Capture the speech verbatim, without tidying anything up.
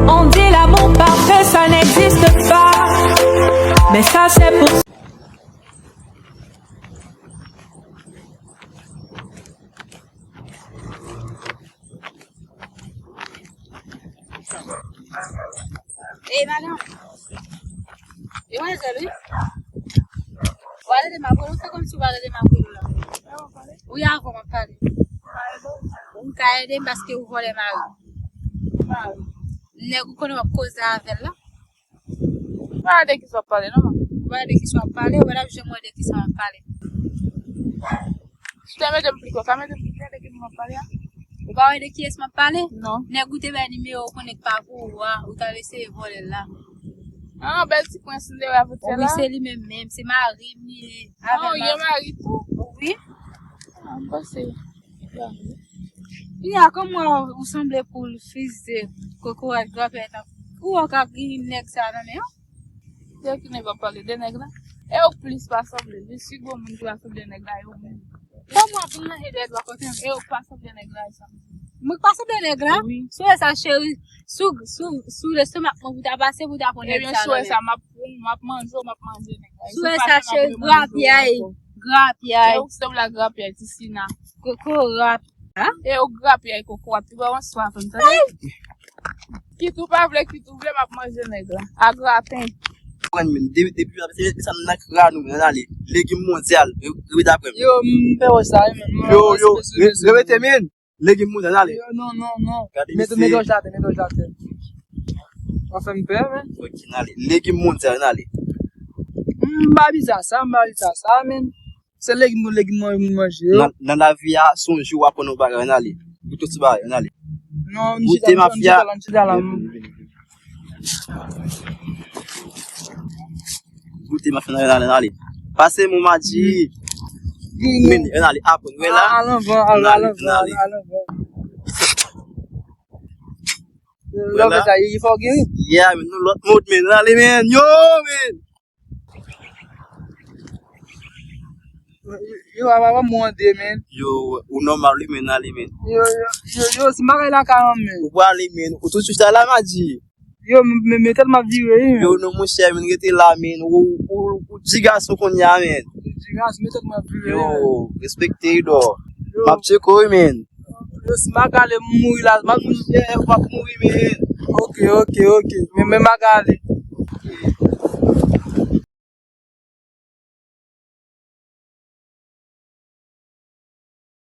On dit l'amour parfait, ça n'existe pas. Mais ça, c'est pour Ey, madanm. Demwazèl, wi. W ale de m ap rele w, se kòmsi w ale de m ap rele w la. Wi, avè w m ap pale. Ou ka ede m paske ou vòlè mari m. Nèg ou konnen w ap koze avè l la. Pa de kisa w ap pale, non, man. Ou pa de kisa w ap pale, ou pa t ap janm wè de kisa w ap pale. Si w ta mete m pli klè, w ka mete m pli klè de kisa w ap pale a? Ou pa wè de kiyès m ap pale? Non. Nèg ou te bay nimewo w konnen k pa pou ou a, ou t al eseye vòlè l la. Ah, bèl ti pwen Cinderella pou tè la. Wi, se li menm menm, se mari m li ye. Non, gen mari tou. Wi. Ah, m panse. Kounye a, kòm ou sanble poul fize kokorat grapyay tan, ou wè w ka gen nèg sa nan men w? De ki nèg w ap pale? De nèg la? E yo plis pa sanble. Li si gwo moun ki pa sanble nèg la, yo menm. Kòm w ap vin manje dèyè dwa kote m? E yo pa sanble nèg la, e sa m di. Mwen k pa sanble nèg la? Wi. Si w wè sa, cheri, si w, si w, si w lestomak mwen pou ta pase, pou ta pran nèg sa nan men. Ebyen, si w wè sa, m ap, m ap manje w, m ap manje nèg la. Si w wè sa, cheri, grapyay. Grapyay. E ou sanble ak grapyay, ti Sina. Kokorat. E ou grapyay kokorat, pi ba w yon swa fè m tande. Kit ou pa vle, kit ou vle, m ap manje nèg la. A graten. Pran men, de-, depi, depi sa m nan kran nou, men ale. Legim mondyal, re-, repete apre m. Yo, m pè wè sa, wi, men. Yo, yo, re-, repete, men. Legim mondyal, ale. Yo, non, non, non. Gade mete, mesye. Mete wòch atè, mete wòch atè. W ap fè m pè, men. Ok, n ale. Legim mondyal, n ale. M pa bizè sa, m pa bizè sa, men. Se legim, legim mwen manje yo. Nan, nan lavi a, se yon jou w aprann yon bagay, ann ale. Goute yon ti bagay, ann ale. Non, goute mafya. Vini, vini, vini. Goute mafya, ann ale, ann ale. Pase mon madi. Vini. Men, ann ale, aprann, wè la. Al anvan, al anvan, al anvan. Lè w fè sa, li fè w geri? Yeah, men, nou lòt mod, men, ann ale, men. Yo, men. Yo, a papa m wonde, men. Yo, ou nòmal, wi, men, ale, men. Yo, yo, yo, yo, si m pa kay lakay an, men. Ou prale, men. Ou tout swit la, la, madi. Yo, men, men, men tèt m ap vire, wi, men. Yo, non, monchè, men, rete la, men. Ou, ou, ou di gason kounye a, men. Ou di gason, men tèt m ap vire, wi, men. Yo, respekte, Idò. Yo. M ap tcheke w, wi, men. Yo, si m pa kale, m mouri la. M ap mouri, m ap mouri, men. Ok, ok, ok. Men, men m pa kale.